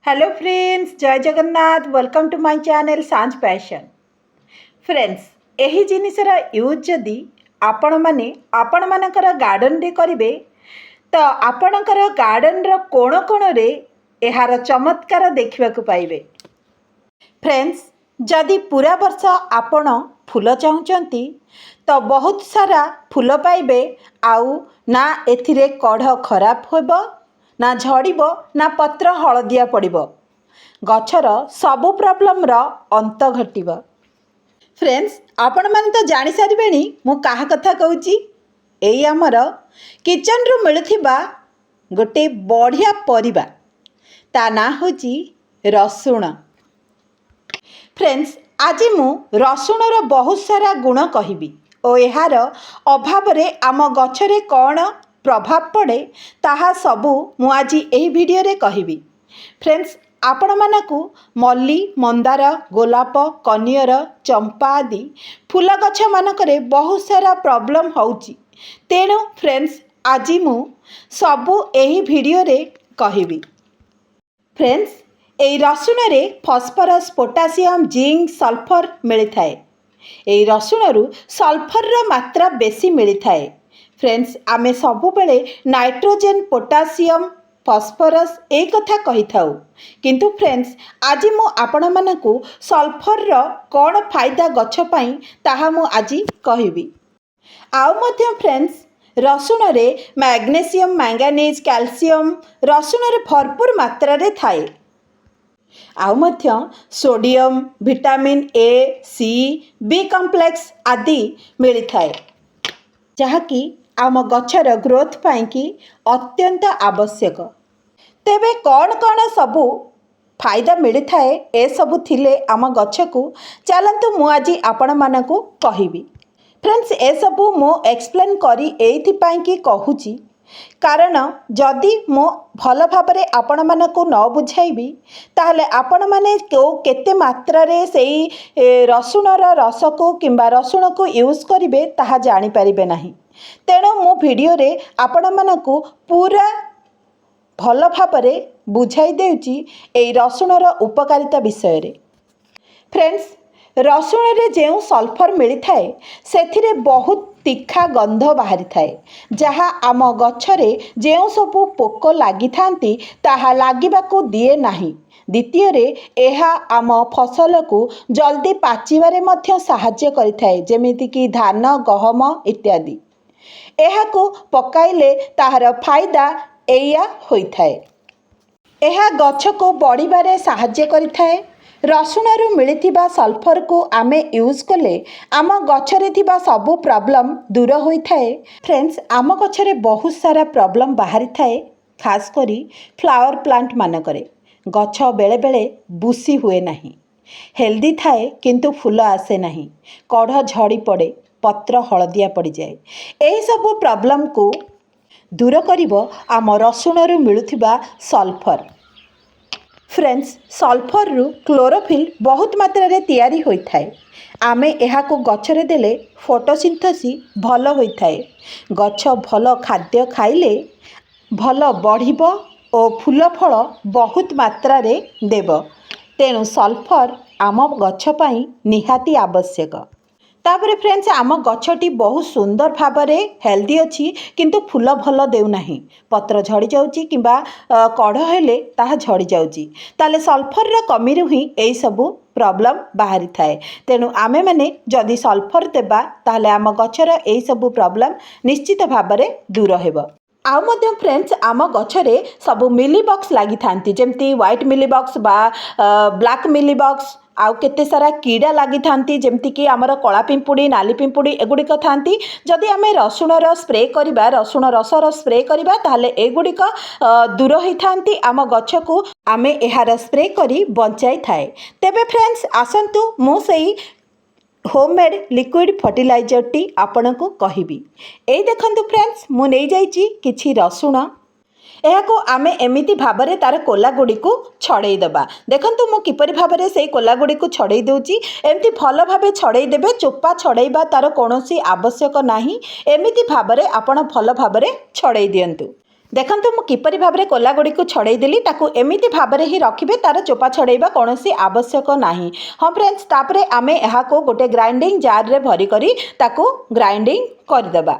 Hello friends, Jay Jagannath. Welcome to my channel Sanj Passion. Friends, ଏହି ଜିନିଷର use ଯଦି ଆପଣମାନେ ଆପଣମାନଙ୍କର ଗାର୍ଡ଼େନରେ କରିବେ, ତ ଆପଣଙ୍କର ଗାର୍ଡ଼େନର କୋଣ କୋଣରେ ଏହାର ଚମତ୍କାର ଦେଖିବାକୁ ପାଇବେ। ଫ୍ରେଣ୍ଡସ୍, ଯଦି ପୁରା ବର୍ଷ ଆପଣ ଫୁଲ ଚାହୁଁଛନ୍ତି, ତ ବହୁତ ସାରା ଫୁଲ ପାଇବେ। ଆଉ ନା ଏଥିରେ କଢ଼ ଖରାପ ହେବ, ନା ଝଡ଼ିବ, ନା ପତ୍ର ହଳଦିଆ ପଡ଼ିବ। ଗଛର ସବୁ ପ୍ରୋବ୍ଲେମ୍ର ଅନ୍ତ ଘଟିବ। ଫ୍ରେଣ୍ଡସ୍, ଆପଣମାନେ ତ ଜାଣିସାରିବେଣି ମୁଁ କାହା କଥା କହୁଛି। ଏଇ ଆମର କିଚେନ୍ରୁ ମିଳୁଥିବା ଗୋଟେ ବଢ଼ିଆ ପରିବା, ତା ନାଁ ହେଉଛି ରସୁଣ। ଫ୍ରେଣ୍ଡସ୍, ଆଜି ମୁଁ ରସୁଣର ବହୁତ ସାରା ଗୁଣ କହିବି ଓ ଏହାର ଅଭାବରେ ଆମ ଗଛରେ କ'ଣ ପ୍ରଭାବ ପଡ଼େ, ତାହା ସବୁ ମୁଁ ଆଜି ଏହି ଭିଡ଼ିଓରେ କହିବି। ଫ୍ରେଣ୍ଡସ୍, ଆପଣମାନଙ୍କୁ ମଲ୍ଲି, ମନ୍ଦାର, ଗୋଲାପ, କନିଅର, ଚମ୍ପା ଆଦି ଫୁଲ ଗଛମାନଙ୍କରେ ବହୁତ ସାରା ପ୍ରୋବ୍ଲେମ୍ ହେଉଛି। ତେଣୁ ଫ୍ରେଣ୍ଡସ୍, ଆଜି ମୁଁ ସବୁ ଏହି ଭିଡ଼ିଓରେ କହିବି। ଫ୍ରେଣ୍ଡସ୍, ଏଇ ରସୁଣରେ ଫସ୍ଫରସ୍, ପୋଟାସିୟମ୍, ଜିଙ୍କ, ସଲଫର ମିଳିଥାଏ। ଏଇ ରସୁଣରୁ ସଲଫରର ମାତ୍ରା ବେଶୀ ମିଳିଥାଏ। ଫ୍ରେଣ୍ଡସ୍, ଆମେ ସବୁବେଳେ ନାଇଟ୍ରୋଜେନ୍, ପୋଟାସିୟମ୍, ଫସ୍ଫରସ୍ ଏଇ କଥା କହିଥାଉ। କିନ୍ତୁ ଫ୍ରେଣ୍ଡସ୍, ଆଜି ମୁଁ ଆପଣମାନଙ୍କୁ ସଲଫରର କ'ଣ ଫାଇଦା ଗଛ ପାଇଁ, ତାହା ମୁଁ ଆଜି କହିବି। ଆଉ ମଧ୍ୟ ଫ୍ରେଣ୍ଡସ୍, ରସୁଣରେ ମ୍ୟାଗ୍ନେସିୟମ୍, ମ୍ୟାଙ୍ଗାନିଜ୍, କ୍ୟାଲସିୟମ୍ ରସୁଣରେ ଭରପୁର ମାତ୍ରାରେ ଥାଏ। ଆଉ ମଧ୍ୟ sodium, vitamin A, C, B complex ଆଦି ମିଳିଥାଏ, ଯାହାକି ଆମ ଗଛର ଗ୍ରୋଥ୍ ପାଇଁକି ଅତ୍ୟନ୍ତ ଆବଶ୍ୟକ। ତେବେ କ'ଣ କ'ଣ ସବୁ ଫାଇଦା ମିଳିଥାଏ ଏସବୁ ଥିଲେ ଆମ ଗଛକୁ, ଚାଲନ୍ତୁ ମୁଁ ଆଜି ଆପଣମାନଙ୍କୁ କହିବି। ଫ୍ରେଣ୍ଡସ୍, ଏସବୁ ମୁଁ ଏକ୍ସପ୍ଲେନ୍ କରି ଏଇଥିପାଇଁକି କହୁଛି, କାରଣ ଯଦି ମୁଁ ଭଲ ଭାବରେ ଆପଣମାନଙ୍କୁ ନ ବୁଝାଇବି, ତାହେଲେ ଆପଣମାନେ କେଉଁ କେତେ ମାତ୍ରାରେ ସେଇ ରସୁଣର ରସକୁ କିମ୍ବା ରସୁଣକୁ ୟୁଜ୍ କରିବେ, ତାହା ଜାଣିପାରିବେ ନାହିଁ। ତେଣୁ ମୁଁ ଭିଡ଼ିଓରେ ଆପଣମାନଙ୍କୁ ପୁରା ଭଲ ଭାବରେ ବୁଝାଇ ଦେଉଛି ଏଇ ରସୁଣର ଉପକାରିତା ବିଷୟରେ। ଫ୍ରେଣ୍ଡସ୍, ରସୁଣରେ ଯେଉଁ ସଲଫର ମିଳିଥାଏ, ସେଥିରେ ବହୁତ ତୀଖା ଗନ୍ଧ ବାହାରିଥାଏ, ଯାହା ଆମ ଗଛରେ ଯେଉଁ ସବୁ ପୋକ ଲାଗିଥାନ୍ତି, ତାହା ଲାଗିବାକୁ ଦିଏ ନାହିଁ। ଦ୍ୱିତୀୟରେ, ଏହା ଆମ ଫସଲକୁ ଜଲ୍ଦି ପାଚିବାରେ ମଧ୍ୟ ସାହାଯ୍ୟ କରିଥାଏ, ଯେମିତିକି ଧାନ, ଗହମ ଇତ୍ୟାଦି। ଏହାକୁ ପକାଇଲେ ତାହାର ଫାଇଦା ଏଇଆ ହୋଇଥାଏ। ଏହା ଗଛକୁ ବଢ଼ିବାରେ ସାହାଯ୍ୟ କରିଥାଏ। ରସୁଣରୁ ମିଳିଥିବା ସଲଫରକୁ ଆମେ ୟୁଜ୍ କଲେ ଆମ ଗଛରେ ଥିବା ସବୁ ପ୍ରୋବ୍ଲେମ୍ ଦୂର ହୋଇଥାଏ। ଫ୍ରେଣ୍ଡସ୍, ଆମ ଗଛରେ ବହୁତ ସାରା ପ୍ରୋବ୍ଲେମ୍ ବାହାରିଥାଏ, ଖାସ୍ କରି ଫ୍ଲାୱାର ପ୍ଲାଣ୍ଟ ମାନଙ୍କରେ। ଗଛ ବେଳେବେଳେ ବୁଶି ହୁଏ ନାହିଁ, ହେଲ୍ଦି ଥାଏ କିନ୍ତୁ ଫୁଲ ଆସେ ନାହିଁ, କଢ଼ ଝଡ଼ି ପଡ଼େ, ପତ୍ର ହଳଦିଆ ପଡ଼ିଯାଏ। ଏହିସବୁ ପ୍ରୋବ୍ଲେମ୍କୁ ଦୂର କରିବ ଆମ ରସୁଣରୁ ମିଳୁଥିବା ସଲଫର। ଫ୍ରେଣ୍ଡସ୍, ସଲଫରରୁ କ୍ଲୋରୋଫିଲ୍ ବହୁତ ମାତ୍ରାରେ ତିଆରି ହୋଇଥାଏ। ଆମେ ଏହାକୁ ଗଛରେ ଦେଲେ ଫଟୋସିନ୍ଥେସିସ୍ ଭଲ ହୋଇଥାଏ। ଗଛ ଭଲ ଖାଦ୍ୟ ଖାଇଲେ ଭଲ ବଢ଼ିବ ଓ ଫୁଲ ଫଳ ବହୁତ ମାତ୍ରାରେ ଦେବ। ତେଣୁ ସଲଫର ଆମ ଗଛ ପାଇଁ ନିହାତି ଆବଶ୍ୟକ। ତାପରେ ଫ୍ରେଣ୍ଡସ୍, ଆମ ଗଛଟି ବହୁତ ସୁନ୍ଦର ଭାବରେ ହେଲ୍ଦି ଅଛି, କିନ୍ତୁ ଫୁଲ ଭଲ ଦେଉନାହିଁ, ପତ୍ର ଝଡ଼ିଯାଉଛି କିମ୍ବା କଢ଼ ହେଲେ ତାହା ଝଡ଼ିଯାଉଛି, ତାହେଲେ ସଲଫରର କମିରୁ ହିଁ ଏହିସବୁ ପ୍ରୋବ୍ଲେମ୍ ବାହାରିଥାଏ। ତେଣୁ ଆମେମାନେ ଯଦି ସଲଫର ଦେବା, ତାହେଲେ ଆମ ଗଛର ଏହିସବୁ ପ୍ରୋବ୍ଲେମ୍ ନିଶ୍ଚିତ ଭାବରେ ଦୂର ହେବ। ଆଉ ମଧ୍ୟ ଫ୍ରେଣ୍ଡସ୍, ଆମ ଗଛରେ ସବୁ ମିଲି ବଗ୍ସ ଲାଗିଥାନ୍ତି, ଯେମିତି ହ୍ୱାଇଟ୍ ମିଲି ବଗ୍ସ ବା ବ୍ଲାକ୍ ମିଲି ବଗ୍ସ। ଆଉ କେତେ ସାରା କୀଡ଼ା ଲାଗିଥାନ୍ତି, ଯେମିତିକି ଆମର କଳା ପିମ୍ପୁଡ଼ି, ନାଲି ପିମ୍ପୁଡ଼ି, ଏଗୁଡ଼ିକ ଥାନ୍ତି। ଯଦି ଆମେ ରସୁଣର ସ୍ପ୍ରେ କରିବା, ରସୁଣ ରସର ସ୍ପ୍ରେ କରିବା, ତାହେଲେ ଏଗୁଡ଼ିକ ଦୂର ହୋଇଥାନ୍ତି। ଆମ ଗଛକୁ ଆମେ ଏହାର ସ୍ପ୍ରେ କରି ବଞ୍ଚାଇଥାଏ। ତେବେ ଫ୍ରେଣ୍ଡସ୍, ଆସନ୍ତୁ ମୁଁ ସେଇ ହୋମମେଡ଼୍ ଲିକ୍ୱିଡ଼ ଫର୍ଟିଲାଇଜର୍ଟି ଆପଣଙ୍କୁ କହିବି। ଏଇ ଦେଖନ୍ତୁ ଫ୍ରେଣ୍ଡସ୍, ମୁଁ ନେଇଯାଇଛି କିଛି ରସୁଣ। ଏହାକୁ ଆମେ ଏମିତି ଭାବରେ ତା'ର କୋଲା ଗୁଡ଼ିକୁ ଛଡ଼େଇ ଦେବା। ଦେଖନ୍ତୁ, ମୁଁ କିପରି ଭାବରେ ସେଇ କୋଲା ଗୁଡ଼ିକୁ ଛଡ଼େଇ ଦେଉଛି। ଏମିତି ଭଲ ଭାବେ ଛଡ଼େଇ ଦେବେ। ଚୋପା ଛଡ଼େଇବା ତା'ର କୌଣସି ଆବଶ୍ୟକ ନାହିଁ। ଏମିତି ଭାବରେ ଆପଣ ଭଲ ଭାବରେ ଛଡ଼େଇ ଦିଅନ୍ତୁ। ଦେଖନ୍ତୁ, ମୁଁ କିପରି ଭାବରେ କୋଲା ଗୁଡ଼ିକୁ ଛଡ଼େଇ ଦେଲି। ତାକୁ ଏମିତି ଭାବରେ ହିଁ ରଖିବେ, ତା'ର ଚୋପା ଛଡ଼େଇବା କୌଣସି ଆବଶ୍ୟକ ନାହିଁ। ହଁ ଫ୍ରେଣ୍ଡସ୍, ତାପରେ ଆମେ ଏହାକୁ ଗୋଟେ ଗ୍ରାଇଣ୍ଡିଙ୍ଗ ଜାର୍ରେ ଭରି କରି ତାକୁ ଗ୍ରାଇଣ୍ଡିଙ୍ଗ କରିଦେବା।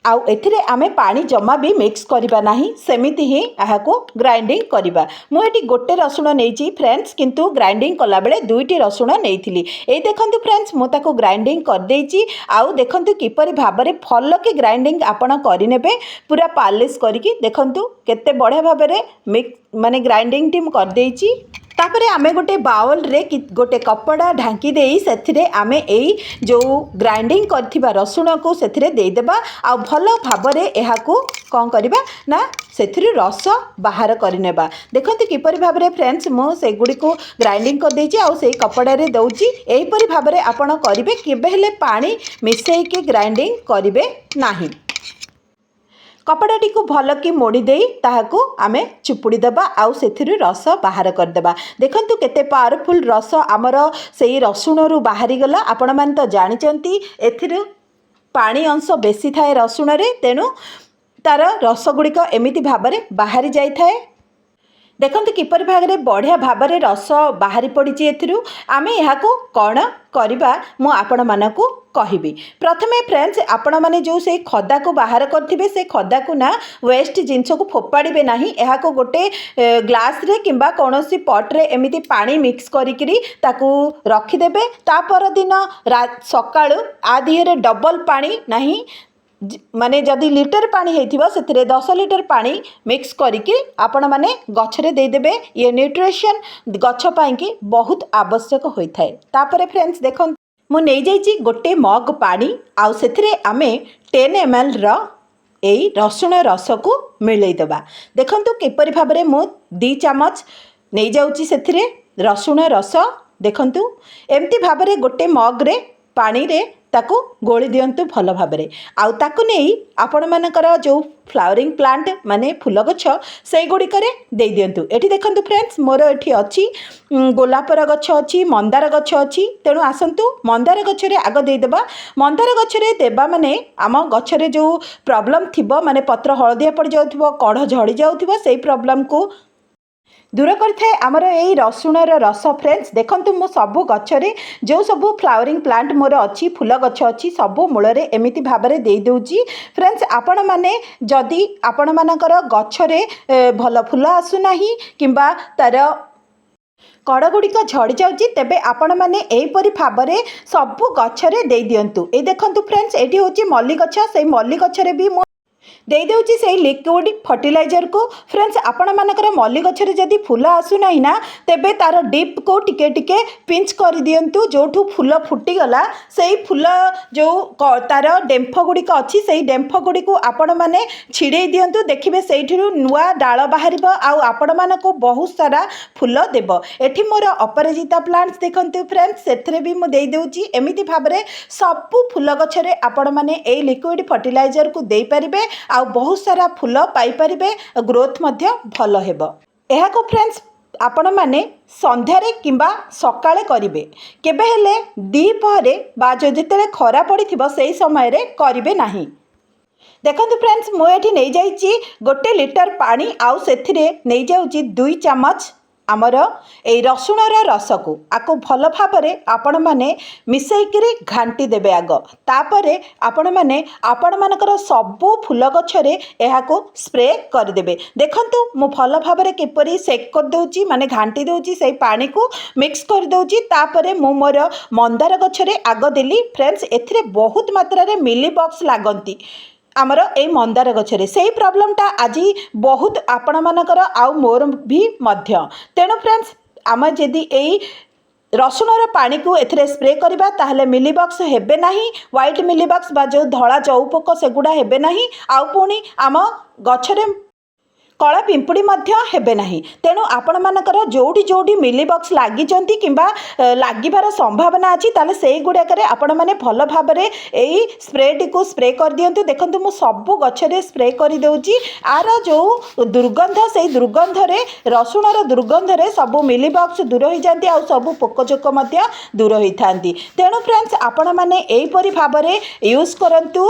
ଆଉ ଏଥିରେ ଆମେ ପାଣି ଜମା ବି ମିକ୍ସ କରିବା ନାହିଁ, ସେମିତି ହିଁ ଏହାକୁ ଗ୍ରାଇଣ୍ଡିଙ୍ଗ କରିବା। ମୁଁ ଏଠି ଗୋଟେ ରସୁଣ ନେଇଛି ଫ୍ରେଣ୍ଡସ୍, କିନ୍ତୁ ଗ୍ରାଇଣ୍ଡିଙ୍ଗ କଲାବେଳେ ଦୁଇଟି ରସୁଣ ନେଇଥିଲି। ଏଇ ଦେଖନ୍ତୁ ଫ୍ରେଣ୍ଡସ୍, ମୁଁ ତାକୁ ଗ୍ରାଇଣ୍ଡିଙ୍ଗ କରିଦେଇଛି। ଆଉ ଦେଖନ୍ତୁ କିପରି ଭାବରେ ଭଲକି ଗ୍ରାଇଣ୍ଡିଙ୍ଗ ଆପଣ କରିନେବେ, ପୁରା ପାଲିସ୍ କରିକି। ଦେଖନ୍ତୁ କେତେ ବଢ଼ିଆ ଭାବରେ ମିକ୍ସ, ମାନେ ଗ୍ରାଇଣ୍ଡିଙ୍ଗଟି ମୁଁ କରିଦେଇଛି। ତାପରେ ଆମେ ଗୋଟେ ବାଉଲରେ କି ଗୋଟେ କପଡ଼ା ଢାଙ୍କି ଦେଇ ସେଥିରେ ଆମେ ଏଇ ଯେଉଁ ଗ୍ରାଇଣ୍ଡିଙ୍ଗ କରିଥିବା ରସୁଣକୁ ସେଥିରେ ଦେଇଦେବା। ଆଉ ଭଲ ଭାବରେ ଏହାକୁ କ'ଣ କରିବା ନା ସେଥିରୁ ରସ ବାହାର କରିନେବା। ଦେଖନ୍ତୁ କିପରି ଭାବରେ ଫ୍ରେଣ୍ଡସ୍, ମୁଁ ସେଗୁଡ଼ିକୁ ଗ୍ରାଇଣ୍ଡିଙ୍ଗ କରିଦେଇଛି ଆଉ ସେଇ କପଡ଼ାରେ ଦେଉଛି। ଏହିପରି ଭାବରେ ଆପଣ କରିବେ, କେବେ ହେଲେ ପାଣି ମିଶାଇକି ଗ୍ରାଇଣ୍ଡିଙ୍ଗ କରିବେ ନାହିଁ। କପଡ଼ାଟିକୁ ଭଲକି ମୋଡ଼ି ଦେଇ ତାହାକୁ ଆମେ ଚିପୁଡ଼ି ଦେବା ଆଉ ସେଥିରୁ ରସ ବାହାର କରିଦେବା। ଦେଖନ୍ତୁ କେତେ ପାୱାରଫୁଲ୍ ରସ ଆମର ସେଇ ରସୁଣରୁ ବାହାରିଗଲା। ଆପଣମାନେ ତ ଜାଣିଛନ୍ତି, ଏଥିରୁ ପାଣି ଅଂଶ ବେଶୀ ଥାଏ ରସୁଣରେ, ତେଣୁ ତା'ର ରସ ଗୁଡ଼ିକ ଏମିତି ଭାବରେ ବାହାରି ଯାଇଥାଏ। ଦେଖନ୍ତୁ କିପରି ଭାବରେ ବଢ଼ିଆ ଭାବରେ ରସ ବାହାରି ପଡ଼ିଛି ଏଥିରୁ। ଆମେ ଏହାକୁ କ'ଣ କରିବା, ମୁଁ ଆପଣମାନଙ୍କୁ କହିବି। ପ୍ରଥମେ ଫ୍ରେଣ୍ଡସ୍, ଆପଣମାନେ ଯେଉଁ ସେଇ ଖଦାକୁ ବାହାର କରିଥିବେ, ସେ ଖଦାକୁ ନା ୱେଷ୍ଟ ଜିନିଷକୁ ଫୋପାଡ଼ିବେ ନାହିଁ। ଏହାକୁ ଗୋଟେ ଗ୍ଲାସ୍ରେ କିମ୍ବା କୌଣସି ପଟ୍ରେ ଏମିତି ପାଣି ମିକ୍ସ କରିକିରି ତାକୁ ରଖିଦେବେ। ତା ପରଦିନ ସକାଳୁ ଆ ଦିହରେ ଡବଲ୍ ପାଣି ନାହିଁ, ମାନେ ଯଦି ଲିଟର ପାଣି ହେଇଥିବ, ସେଥିରେ 10 ଲିଟର ପାଣି ମିକ୍ସ କରିକି ଆପଣମାନେ ଗଛରେ ଦେଇଦେବେ। ଇଏ ନ୍ୟୁଟ୍ରିସନ୍ ଗଛ ପାଇଁକି ବହୁତ ଆବଶ୍ୟକ ହୋଇଥାଏ। ତାପରେ ଫ୍ରେଣ୍ଡସ୍ ଦେଖନ୍ତୁ, ମୁଁ ନେଇଯାଇଛି ଗୋଟେ ମଗ୍ ପାଣି ଆଉ ସେଥିରେ ଆମେ 10 ଏମ୍ଏଲ୍ର ଏଇ ରସୁଣ ରସକୁ ମିଳାଇ ଦେବା। ଦେଖନ୍ତୁ କିପରି ଭାବରେ ମୁଁ 2 ଚାମଚ ନେଇଯାଉଛି ସେଥିରେ ରସୁଣ ରସ। ଦେଖନ୍ତୁ, ଏମିତି ଭାବରେ ଗୋଟେ ମଗ୍ରେ ପାଣିରେ ତାକୁ ଗୋଳି ଦିଅନ୍ତୁ ଭଲ ଭାବରେ। ଆଉ ତାକୁ ନେଇ ଆପଣମାନଙ୍କର ଯେଉଁ ଫ୍ଲାୱରିଂ ପ୍ଲାଣ୍ଟ, ମାନେ ଫୁଲ ଗଛ, ସେଇଗୁଡ଼ିକରେ ଦେଇଦିଅନ୍ତୁ। ଏଠି ଦେଖନ୍ତୁ ଫ୍ରେଣ୍ଡସ୍, ମୋର ଏଠି ଅଛି ଗୋଲାପର ଗଛ ଅଛି, ମନ୍ଦାର ଗଛ ଅଛି। ତେଣୁ ଆସନ୍ତୁ, ମନ୍ଦାର ଗଛରେ ଆଗ ଦେଇଦେବା। ମନ୍ଦାର ଗଛରେ ଦେବା ମାନେ ଆମ ଗଛରେ ଯେଉଁ ପ୍ରୋବ୍ଲେମ୍ ଥିବ, ମାନେ ପତ୍ର ହଳଦିଆ ପଡ଼ିଯାଉଥିବ, କଢ଼ ଝଡ଼ି ଯାଉଥିବ, ସେଇ ପ୍ରୋବ୍ଲେମ୍କୁ ଦୂର କରିଥାଏ ଆମର ଏଇ ରସୁଣର ରସ। ଫ୍ରେଣ୍ଡସ୍ ଦେଖନ୍ତୁ, ମୁଁ ସବୁ ଗଛରେ, ଯେଉଁ ସବୁ ଫ୍ଲାୱରିଂ ପ୍ଲାଣ୍ଟ ମୋର ଅଛି, ଫୁଲ ଗଛ ଅଛି, ସବୁ ମୂଳରେ ଏମିତି ଭାବରେ ଦେଇଦେଉଛି। ଫ୍ରେଣ୍ଡସ୍, ଆପଣମାନେ ଯଦି ଆପଣମାନଙ୍କର ଗଛରେ ଭଲ ଫୁଲ ଆସୁନାହିଁ କିମ୍ବା ତା'ର କଢ଼ ଗୁଡ଼ିକ ଝଡ଼ି ଯାଉଛି, ତେବେ ଆପଣମାନେ ଏହିପରି ଭାବରେ ସବୁ ଗଛରେ ଦେଇଦିଅନ୍ତୁ। ଏଇ ଦେଖନ୍ତୁ ଫ୍ରେଣ୍ଡସ୍, ଏଇଠି ହେଉଛି ମଲ୍ଲି ଗଛ। ସେଇ ମଲ୍ଲି ଗଛରେ ବି ମୁଁ ଦେଇଦେଉଛି ସେଇ ଲିକ୍ୱିଡ଼ ଫର୍ଟିଲାଇଜରକୁ। ଫ୍ରେଣ୍ଡସ୍, ଆପଣମାନଙ୍କର ମଲ୍ଲି ଗଛରେ ଯଦି ଫୁଲ ଆସୁନାହିଁ ନା, ତେବେ ତା'ର ଡିପ୍କୁ ଟିକେ ଟିକେ ପିଞ୍ଚ କରିଦିଅନ୍ତୁ। ଯେଉଁଠୁ ଫୁଲ ଫୁଟିଗଲା, ସେଇ ଫୁଲ ଯେଉଁ ତା'ର ଡେମ୍ଫ ଗୁଡ଼ିକ ଅଛି, ସେଇ ଡେମ୍ଫ ଗୁଡ଼ିକୁ ଆପଣମାନେ ଛିଡ଼େଇ ଦିଅନ୍ତୁ। ଦେଖିବେ, ସେଇଥିରୁ ନୂଆ ଡାଳ ବାହାରିବ ଆଉ ଆପଣମାନଙ୍କୁ ବହୁତ ସାରା ଫୁଲ ଦେବ। ଏଠି ମୋର ଅପରାଜିତା ପ୍ଲାଣ୍ଟସ୍ ଦେଖନ୍ତୁ ଫ୍ରେଣ୍ଡସ୍, ସେଥିରେ ବି ମୁଁ ଦେଇଦେଉଛି। ଏମିତି ଭାବରେ ସବୁ ଫୁଲ ଗଛରେ ଆପଣମାନେ ଏଇ ଲିକ୍ୱିଡ଼ ଫର୍ଟିଲାଇଜରକୁ ଦେଇପାରିବେ ଆଉ ବହୁତ ସାରା ଫୁଲ ପାଇପାରିବେ, ଗ୍ରୋଥ୍ ମଧ୍ୟ ଭଲ ହେବ। ଏହାକୁ ଫ୍ରେଣ୍ଡସ୍, ଆପଣମାନେ ସନ୍ଧ୍ୟାରେ କିମ୍ବା ସକାଳେ କରିବେ, କେବେ ହେଲେ ଦ୍ୱିପହରେ ବା ଯେତେବେଳେ ଖରା ପଡ଼ିଥିବ, ସେଇ ସମୟରେ କରିବେ ନାହିଁ। ଦେଖନ୍ତୁ ଫ୍ରେଣ୍ଡସ୍, ମୁଁ ଏଠି ନେଇଯାଇଛି 1 ଲିଟର ପାଣି ଆଉ ସେଥିରେ ନେଇଯାଉଛି 2 ଚାମଚ ଆମର ଏଇ ରସୁଣର ରସକୁ। ଆକୁ ଭଲ ଭାବରେ ଆପଣମାନେ ମିଶାଇକିରି ଘାଣ୍ଟି ଦେବେ ଆଗ। ତାପରେ ଆପଣମାନେ ଆପଣମାନଙ୍କର ସବୁ ଫୁଲ ଗଛରେ ଏହାକୁ ସ୍ପ୍ରେ କରିଦେବେ। ଦେଖନ୍ତୁ, ମୁଁ ଭଲ ଭାବରେ କିପରି ସେକ୍ କରିଦେଉଛି, ମାନେ ଘାଣ୍ଟି ଦେଉଛି, ସେଇ ପାଣିକୁ ମିକ୍ସ କରିଦେଉଛି। ତାପରେ ମୁଁ ମୋର ମନ୍ଦାର ଗଛରେ ଆଗ ଦେଲି। ଫ୍ରେଣ୍ଡସ୍, ଏଥିରେ ବହୁତ ମାତ୍ରାରେ ମିଲି ବଗ୍ସ ଲାଗନ୍ତି ଆମର ଏଇ ମନ୍ଦାର ଗଛରେ। ସେଇ ପ୍ରୋବ୍ଲେମଟା ଆଜି ବହୁତ ଆପଣମାନଙ୍କର ଆଉ ମୋର ବି ମଧ୍ୟ। ତେଣୁ ଫ୍ରେଣ୍ଡସ୍, ଆମେ ଯଦି ଏଇ ରସୁଣର ପାଣିକୁ ଏଥିରେ ସ୍ପ୍ରେ କରିବା, ତାହେଲେ ମିଲିବଗ୍ସ ହେବେ ନାହିଁ। ହ୍ୱାଇଟ୍ ମିଲିବଗ୍ସ ବା ଯେଉଁ ଧଳା ଜଉ ପୋକ, ସେଗୁଡ଼ା ହେବେ ନାହିଁ। ଆଉ ପୁଣି ଆମ ଗଛରେ କଳା ପିମ୍ପୁଡ଼ି ମଧ୍ୟ ହେବେ ନାହିଁ। ତେଣୁ ଆପଣମାନଙ୍କର ଯେଉଁଠି ଯେଉଁଠି ମିଲିବଗ୍ସ ଲାଗିଛନ୍ତି କିମ୍ବା ଲାଗିବାର ସମ୍ଭାବନା ଅଛି, ତାହେଲେ ସେଇଗୁଡ଼ାକରେ ଆପଣମାନେ ଭଲ ଭାବରେ ଏଇ ସ୍ପ୍ରେଟିକୁ ସ୍ପ୍ରେ କରିଦିଅନ୍ତୁ। ଦେଖନ୍ତୁ, ମୁଁ ସବୁ ଗଛରେ ସ୍ପ୍ରେ କରିଦେଉଛି। ଆର ଯେଉଁ ଦୁର୍ଗନ୍ଧ, ସେଇ ଦୁର୍ଗନ୍ଧରେ, ରସୁଣର ଦୁର୍ଗନ୍ଧରେ ସବୁ ମିଲିବଗ୍ସ ଦୂର ହୋଇଯାନ୍ତି ଆଉ ସବୁ ପୋକଜୋକ ମଧ୍ୟ ଦୂର ହୋଇଥାନ୍ତି। ତେଣୁ ଫ୍ରେଣ୍ଡସ୍, ଆପଣମାନେ ଏହିପରି ଭାବରେ ୟୁଜ୍ କରନ୍ତୁ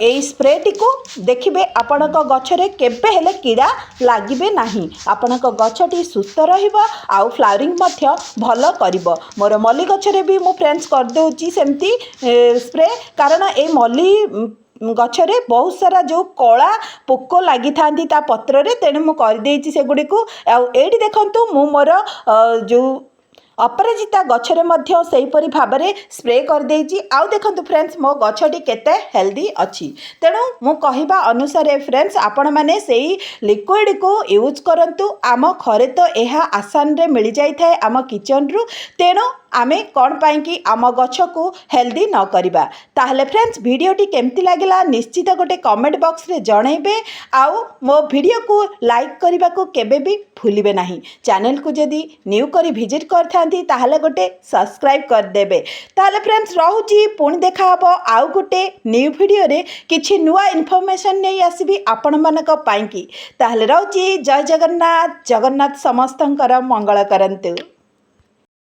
ଏଇ ସ୍ପ୍ରେଟିକୁ। ଦେଖିବେ, ଆପଣଙ୍କ ଗଛରେ କେବେ ହେଲେ କୀଡ଼ା ଲାଗିବେ ନାହିଁ। ଆପଣଙ୍କ ଗଛଟି ସୁସ୍ଥ ରହିବ ଆଉ ଫ୍ଲାୱରିଂ ମଧ୍ୟ ଭଲ କରିବ। ମୋର ମଲ୍ଲି ଗଛରେ ବି ମୁଁ ଫ୍ରେଣ୍ଡସ୍ କରିଦେଉଛି ସେମିତି ସ୍ପ୍ରେ, କାରଣ ଏଇ ମଲ୍ଲି ଗଛରେ ବହୁତ ସାରା ଯେଉଁ କଳା ପୋକ ଲାଗିଥାନ୍ତି ତା ପତ୍ରରେ, ତେଣୁ ମୁଁ କରିଦେଇଛି ସେଗୁଡ଼ିକୁ। ଆଉ ଏଇଠି ଦେଖନ୍ତୁ, ମୁଁ ମୋର ଯେଉଁ ଅପରାଜିତା ଗଛରେ ମଧ୍ୟ ସେହିପରି ଭାବରେ ସ୍ପ୍ରେ କରିଦେଇଛି। ଆଉ ଦେଖନ୍ତୁ ଫ୍ରେଣ୍ଡସ୍, ମୋ ଗଛଟି କେତେ ହେଲ୍ଦି ଅଛି। ତେଣୁ ମୁଁ କହିବା ଅନୁସାରେ ଫ୍ରେଣ୍ଡସ୍, ଆପଣମାନେ ସେଇ ଲିକ୍ୱିଡ଼କୁ ୟୁଜ୍ କରନ୍ତୁ। ଆମ ଘରେ ତ ଏହା ଆସାନରେ ମିଳିଯାଇଥାଏ ଆମ କିଚେନରୁ, ତେଣୁ ଆମେ କ'ଣ ପାଇଁକି ଆମ ଗଛକୁ ହେଲ୍ଦି ନ କରିବା? ତାହେଲେ ଫ୍ରେଣ୍ଡସ୍, ଭିଡ଼ିଓଟି କେମିତି ଲାଗିଲା ନିଶ୍ଚିତ ଗୋଟେ କମେଣ୍ଟ ବକ୍ସରେ ଜଣାଇବେ ଆଉ ମୋ ଭିଡ଼ିଓକୁ ଲାଇକ୍ କରିବାକୁ କେବେ ବି ଭୁଲିବେ ନାହିଁ। ଚ୍ୟାନେଲକୁ ଯଦି ନ୍ୟୁ କରି ଭିଜିଟ୍ କରିଥାନ୍ତି, ତାହେଲେ ଗୋଟେ ସବସ୍କ୍ରାଇବ୍ କରିଦେବେ। ତାହେଲେ ଫ୍ରେଣ୍ଡସ୍, ରହୁଛି। ପୁଣି ଦେଖାହେବ ଆଉ ଗୋଟେ ନ୍ୟୁ ଭିଡ଼ିଓରେ। କିଛି ନୂଆ ଇନଫର୍ମେସନ୍ ନେଇ ଆସିବି ଆପଣମାନଙ୍କ ପାଇଁକି। ତାହେଲେ ରହୁଛି। ଜୟ ଜଗନ୍ନାଥ। ଜଗନ୍ନାଥ ସମସ୍ତଙ୍କର ମଙ୍ଗଳ କରନ୍ତୁ।